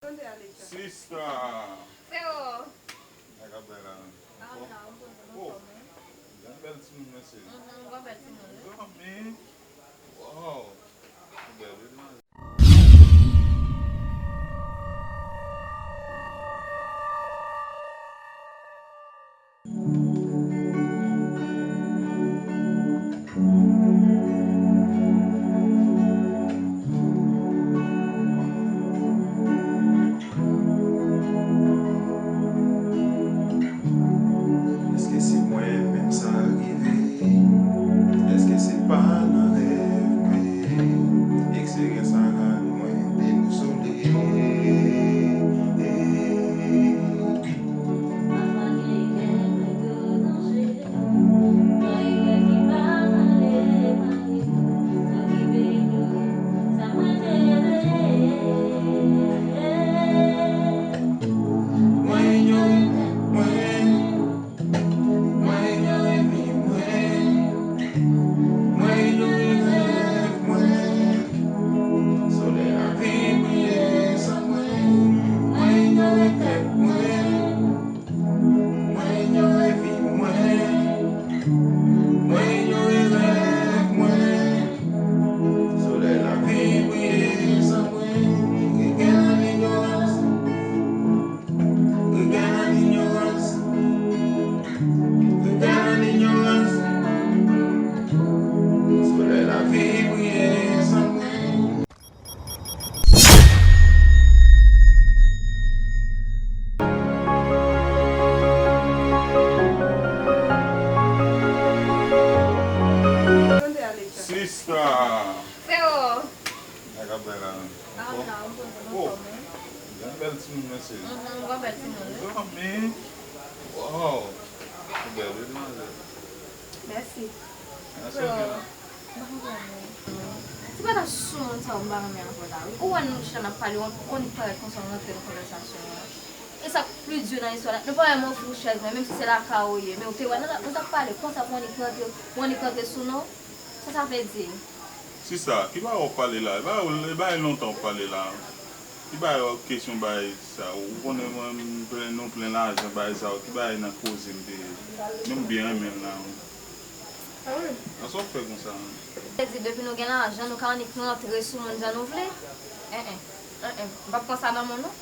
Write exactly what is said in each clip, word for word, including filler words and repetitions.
Sista! Frewo! Sa k ap bay la menm? Ah, la, m poze m anfòm, wi. Yon bèl timoun, mesye. Mhm, yon bèl timoun, wi. Zanmi! Wow! Ou bèl, wi, manzè. Èske se mwen menm sa rive? Èske se pa nan rèv mwen? Eksperyans sa rann mwen demousole. Mwen inyore tèt mwen. Mwen inyore vi mwen. Mwen inyore rèv mwen. Solèy lavi briye san mwen. Mwen inyore tèt mwen. Mwen inyore vi mwen. Mwen inyore rèv mwen. Solèy lavi briye san mwen. Rete nan linyorans. Rete nan linyorans. Rete nan linyorans. Solèy lavi briye san mwen. Sista! Frewo! Sa k ap bay la menm? Ah, la, m poze m anfòm, wi. Yon bèl timoun, mesye. Mhm, yon bèl timoun, wi. Zanmi! Wow! Ou bèl, wi, manzè. Mèsi. Mèsi, ok. Ti pata sou moun sa yo m pa renmen avè w la, wi. Ou wè nou chita n ap pale, on, on nèg parèt konsa, nou rantre nan konvèsasyon an. E sa k pi di nan istwa la, nou pa wè m ofri w chèz mwen, menm si se lakay ou ye, men ou te wè, nou t ap, nou t ap pale konsa pou on nèg rantre, pou on nèg rantre sou nou. Sa sa vle di? Sista, ki bagay w ap pale la? E bagay, e bagay lontan w ap pale la. Ki bagay w ap kesyon bagay sa? Ou konnen mwen, m plen, nou plen lajan, bagay sa yo. Ki bagay nan koze m te ye? Men m byen renmen l la, wi. Ah wi. Nan sa w ap fè konsa, an? Vle di, depi nou gen lajan, nou ka annik rantre sou moun jan nou vle? En, en. En, en. M p ap pran sa nan men w, non.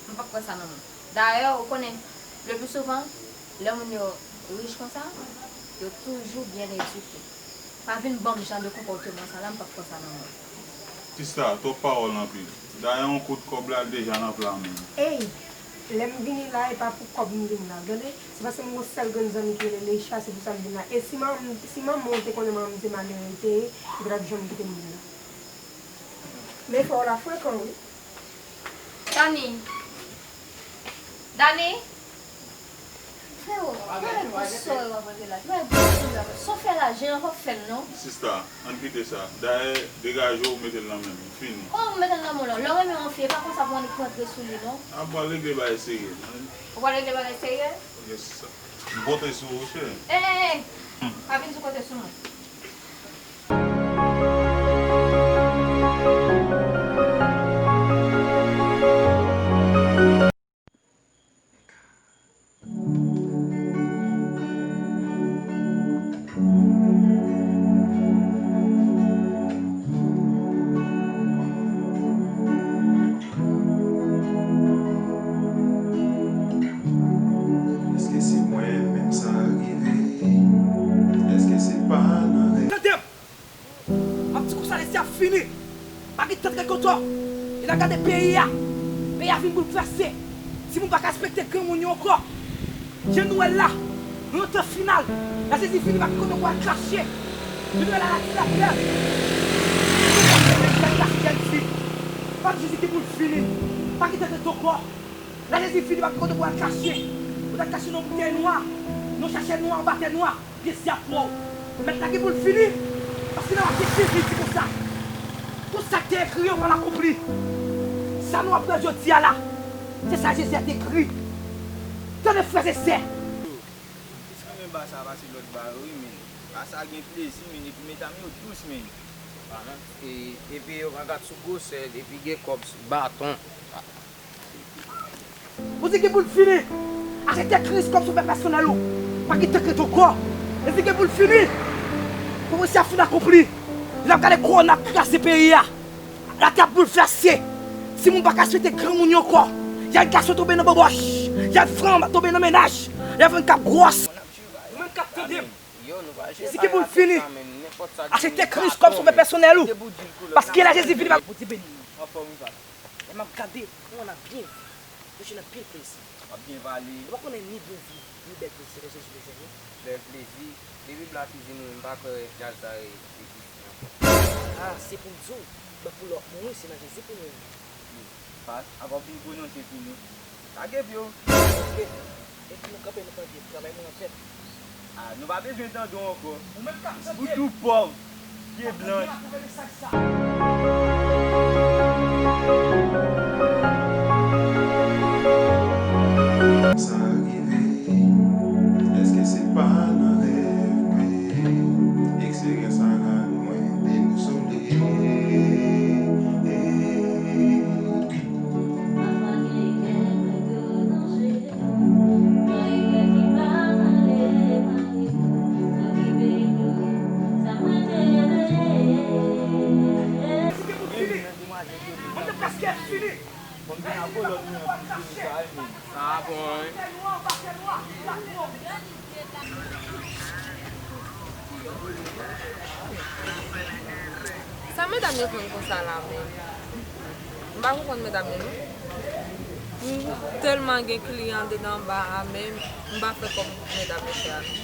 M p ap pran sa nan men w. Dayè, ou konnen, le pli souvan, lè moun yo rich konsa, yo toujou byen edike. Pa vin ban m jan de konpòteman sa la, m p ap pran sa nan men w. Sista, twòp pawòl anpil. Dayè, yon kout kòb la deja nan pla men m. Ey! Lè m vini la, e pa pou kòb m vin la, tande? Se paske m gon sèl grenn zanmi ki rele Leisha, se pou sa m vin la. E si manman, si manman w te konnen manman m se malere l te ye, li pa t ap janm kite m vin la. Men frè w la frekan, wi. Dani! Dani! Frewo, gade gwo sòrè w ap rantre la. Gade gwo sòrè w ap rantre. Sa w fè la, jan w ap fè l non. Sista, ann kite sa. Dayè, degaje w, mete l nan men m. Fini. Kòman pou mete l nan men w la? Lè w renmen yon fi, e pa konsa pou w annik rantre sou li non. A, m pral regle bagay serye. Ou pral regle bagay serye? Yes, sista. M konte sou ou, cheri. Ey, ey, ey! Pa vin sou konte sou mwen. Èske se mwen menm sa rive? Èske se pa nan rèv? Tande m! M ap di konsa, Lesi ap fini. Pa gen tèt rekoto. E n a gade peyi a. Peyi a vin boulvèse. Timoun pa ka respekte granmoun yo ankò. Jan nou wè l la, nou nan tan final. Lè Jezi vini, pa gen kote pou al kache. Vin wè la, la ti lapè. Jezi ap fè nèg la kache Jezi. Pa di Jezi gen pou l fini. Pa gen tèt reto ankò. Lè Jezi vini, pa gen kote pou al kache. Ou t al kache nan yon boutèy nwa, nan yon sachè nwa, anba tè nwa. Pye zyab pou ou. Mèt la gen pou l fini. Paske nan Matye kenz li di konsa, tout sa k te ekri yo pral akonpli. Sa nou ap pran jodi a la, se sa Jezi a te ekri. Tande frè e sè. M plis renmen ba sa pase lòt ba yo wi, men ba sa gen plezi, men epi medam yo dous, men. E, epi yo pa gat sou gwosè, epi gen kòb sou baton. Bondye gen pou l fini. Achte tèt riskòp sou fè pèsonèl ou. Pa gen tan k ret ankò. Bondye gen pou l fini. Pwofesi a fin akonpli. N ap gade kòwona ap kraze peyi a. Latè ap boulvèse. Timoun pa ka swete granmoun yo ankò. Y a gason tonbe nan banbòch. Y a fanm tonbe nan mennaj. Y a fanm k ap gwòs. Ou menm k ap tande m. Bondye gen pou l fini. Achte tèt riskòp sou fè pèsonèl ou. Paske lè Jezi vini, Bondye beni nou. Lè m ap gade, nou ann a byen. Nou jwenn anpil plezi. W ap byen pale. Ou pa konnen ni bon vi, ni bèl plezi lè Jezi bezwen nou. Bèl plezi. Depi Black Easy mouri, m pa kwè djaz sa egziste ankò. Ah, se pou m di w, ban pou lòt moun wi, se nan Jezi pou nou ye. Pas, avan pou m pwononse pou nou. Lage pye w. Epi nou kanpe, nou kanpe. Travay mwen an fèt. Ah, nou pa bezwen tande w ankò. Ou menm k ap tande m. Ou tou pòv, pye blanch. Sa rive, èske se pa nan rèv mwen? Eksperyans sa rann mwen dezole. Sa bon, wi. Sa medam yo fè m konsa la menm? M pa konprann medam yo non. M tèlman gen kliyan andedan anba a, men m pa fè kòm medam yo fè a non.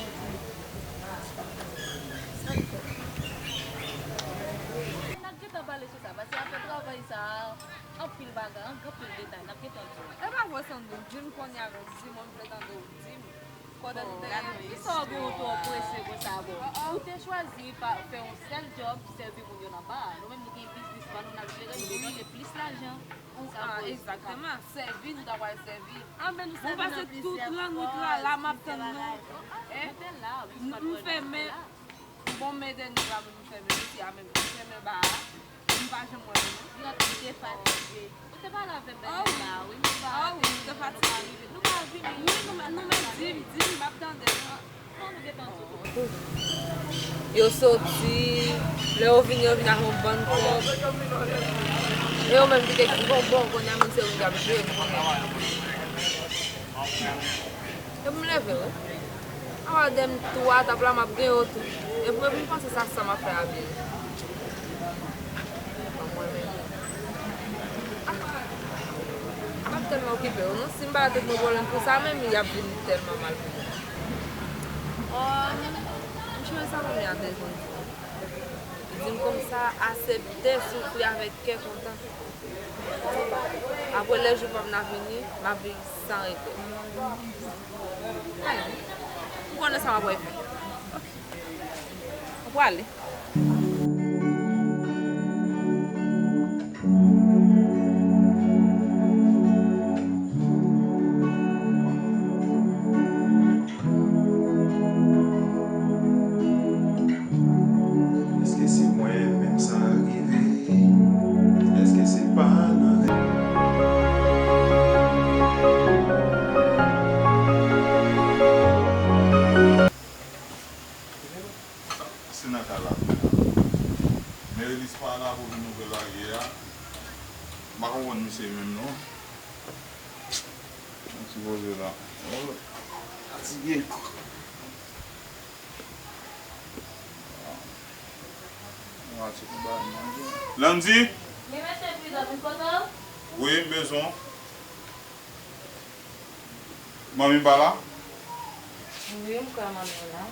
N ap gentan pale sou sa, paske afè travay sa a, anpil bagay, anpil detay, n ap gentan di w. E pa vre, Sandou, di m kounye a, di m, mwen m vle tande w di m. Pandan nou te gen, kisa w gen w twò prese konsa, bon? Ou te chwazi pa fè yon sèl djòb, sèvi moun yo nan ba a. Nou menm, nou gen biznis pa nou, n ap jere, nou bezwen gen plis lajan. Ou, ah, egzakteman. Sèvi, nou ta pral sèvi. Mwen pase tout lannwit la, la, m ap tann nou. Eh, m fèmen. Bon, men dènye la, m fèmen, mesye a menm, m fèmen ba a. M pa janm wè l non. Li te fatige. Ou te pale avè m dènye la, wi. Oh, wi, m te fatige. Nou pa vini. Wi, nou, nou men di m, di m, m ap tande nou. Yo soti, lè yo vini, yo vin ak yon bann kòb. E yo menm ki te bon, bon, kounye a menm se yo ki ap jwe m kounye a. Epi m leve wi. Awa dèm tou atap la m ap gen yo tou. Epi, epi m panse sa sa m ap fè a byen. Ban mwen men. Ah, m ap tèlman okipe yo non. Si m pa te gen pwoblèm pou sa menm, y ap vin tèlman mal pou mwen. Oh, m chanje sa manmi a te vin di m. Li di m konsa, asepte soufri avèk kè kontan. Apre lè jou pa m nan vini, m ap viv san regrè. Anyen. M konnen sa m ap fè. Ok. Mwen prale. Èske se mwen menm sa rive? Èske se pa nan rèv? Se nan kay la. Merelis pa la pou vin ouvè baryè a. M pa konprann misye menm non. Mwen sipoze la. Fatige. Landy? Wi, mesye, prizon vin kote w? Wi, m bezwen w. Manmi pa la? Wi, m kwè manmi w la.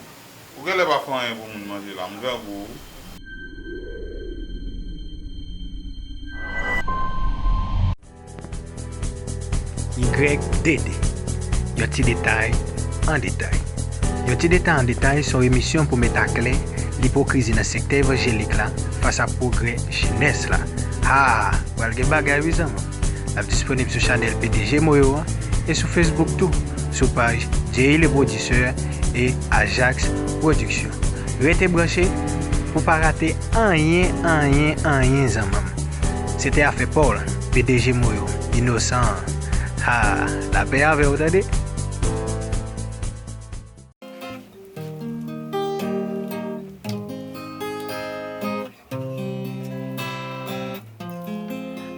Ou genlè pa fè anyen pou moun manje la, m grangou wi. Y D D, yon ti detay an detay. Yon ti detay an detay se yon emisyon pou met aklè ipokrizi nan sektè evanjelik la fas a pwogrè jenès la. Ha! Pral gen bagay wi zanmi. L ap disponib sou chanèl P D G Moyo an e sou Facebook tou, sou paj Jay le Producer e Ajax Production. Rete branche pou pa rate anyen, anyen, anyen zanmi m. Se te afè pa w la, P D G Moyo, inosan an. Ah, lapè avè w, tande.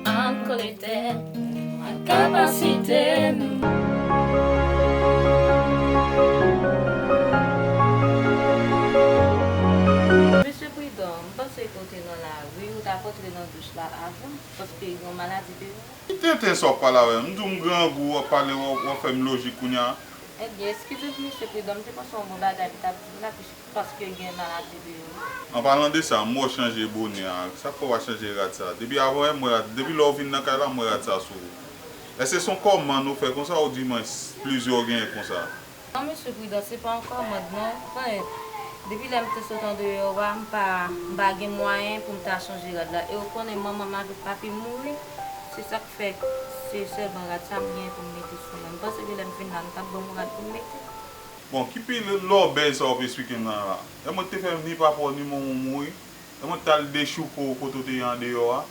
Ann kole tèt nou ak kapasite nou. Mesye Pridan, m panse ke w te nan lari, ou t ap antre nan douch la avan, paske gen yon maladi deyò. Ki tenten sa w ap pale avè m? M di w m grangou, w ap pale, w ap, w ap fè m lojik kounye a. Ebyen, eskize m, mesye Pridan, m te panse yon bon bagay m t ap di w la, pis-, paske gen maladi deyò. An palan de sa, m wè w chanje bonè a. Sa k fè w pa chanje rad sa? Depi avan yè m wè rad, depi lè w vin nan kay la, m wè rad sa sou ou. Èske se yon kòmann ou fè konsa oudimwen plizyè w genyen konsa? Non, mesye Pridan, se pa yon kòmann, non. Bon, depi lè m te sot andeyò a, m pa, m pa gen mwayen pou m ta chanje rad la. E w konnen manman m avèk papi m mouri. Se sa k fè se sèlman rad sa m genyen pou m mete sou mwen. M panse ke lè m fin la, nou t ap ban m yon rad pou m mete. Bon, ki pi lòbèy sa w ap esplike m nan la? E mwen ki te fè ni papa w ni manman w mouri? E mwen ki t al dechouke w kote w te ye andeyò a?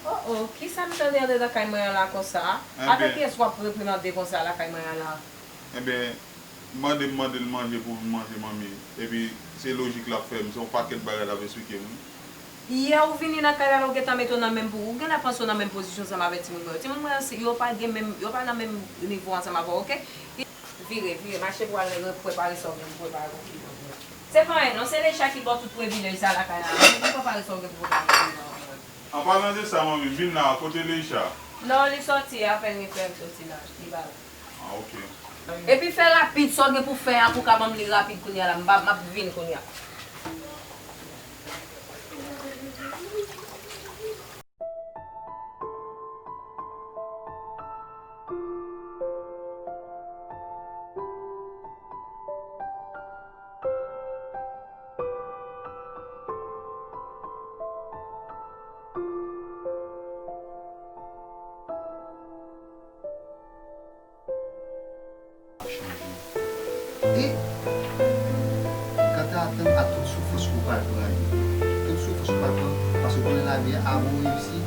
Oh, oh, kisa m tande anndan kay mwen an la konsa? Enben. Avèk kiyès w ap reprimande konsa lakay mwen an la? Enben, mande m mande l manje pou vin manje manmi. Epi, se lojik l ap fè m, se yon pakèt bagay l ap esplike m, wi. Yè ou vini nan kay la, la ou gentan mete w nan menm pou, ou genlè panse w nan menm pozisyon ansanm avèk timoun mwen yo. Timoun mwen yo, se, yo pa gen menm, yo pa nan menm nivo ansanm avè w, oke? Vire, vire, mache pou al prepare sa w gen pou prepare pou pitit ou. Se pa anyen non, se Leisha ki ba w tout privilèj sa lakay la. Vin prepare sa w gen pou prepare pou pitit ou. An palan de sa, manmi, vin la, kote Leisha? Non, li sòti, apèn li fè l sòti la, li pa la. Ah, ok. Epi fè rapid, sa w gen pou fè a, pou w ka ban m li rapid kounye a la. M ap, m ap vin kounye a. Ap chanje. E kanta atann a tout soufrans ou pral pran yo. Tout soufrans ou pral pran, paske w konnen lavi a, avan w reyisi,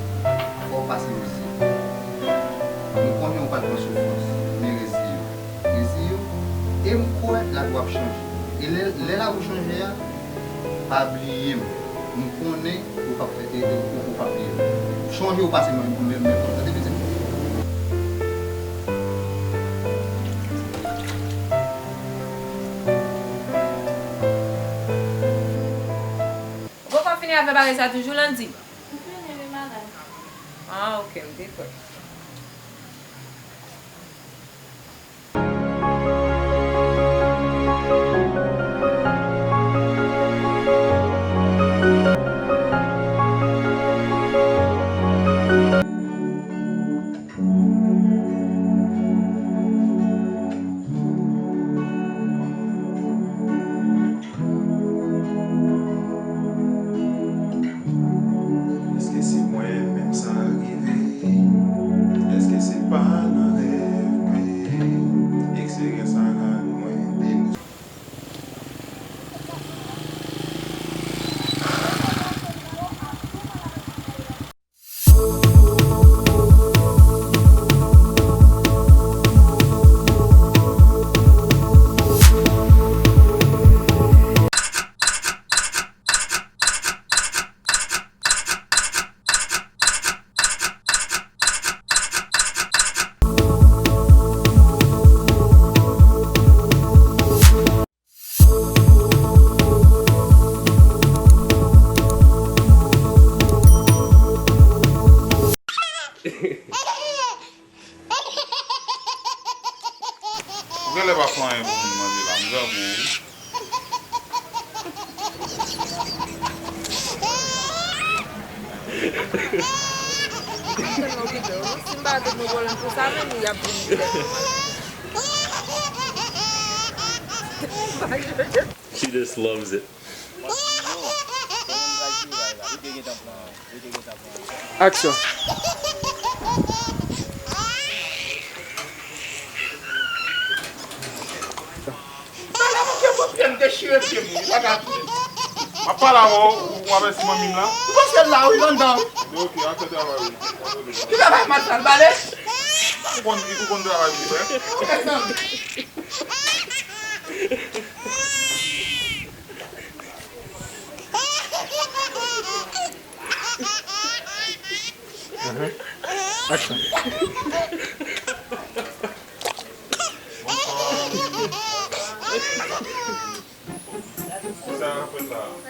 fò w pase mizè. M konnen w pral pran soufrans, men reziye w. Reziye w, e m kwè lavi w ap chanje. E lè, lè lavi w chanje a, pa bliye m. M konnen ou p ap fè, e, e, ou, ou p ap bliye m. Chonje ou pase menm, menm, menm, tande pitit. Ou poko fini avè bagay sa toujou, Landy? M fini, wi, madanm. Ah, ok, m te kwè. Èske se mwen menm sa rive? Èske se pa nan rèv mwen? Eksperyans sa rann mwen de. Ou genlè pa fè anyen pou moun manje la, m grangou wi. Si m pa te pran pwoblèm pou sa menm, y ap vin. She just loves it. Aksyon. Bagay manke pran pye m, dechire pye m, wi, bagay ap touye m. M ap pale avè w, ou avèti manmi m la? Ou panse l la, wi, l anndan. Ok, a fè travay ou. Ki travay m al fè, al bale? Ou konn, ou konn travay pou fè? Action. Sa fè la.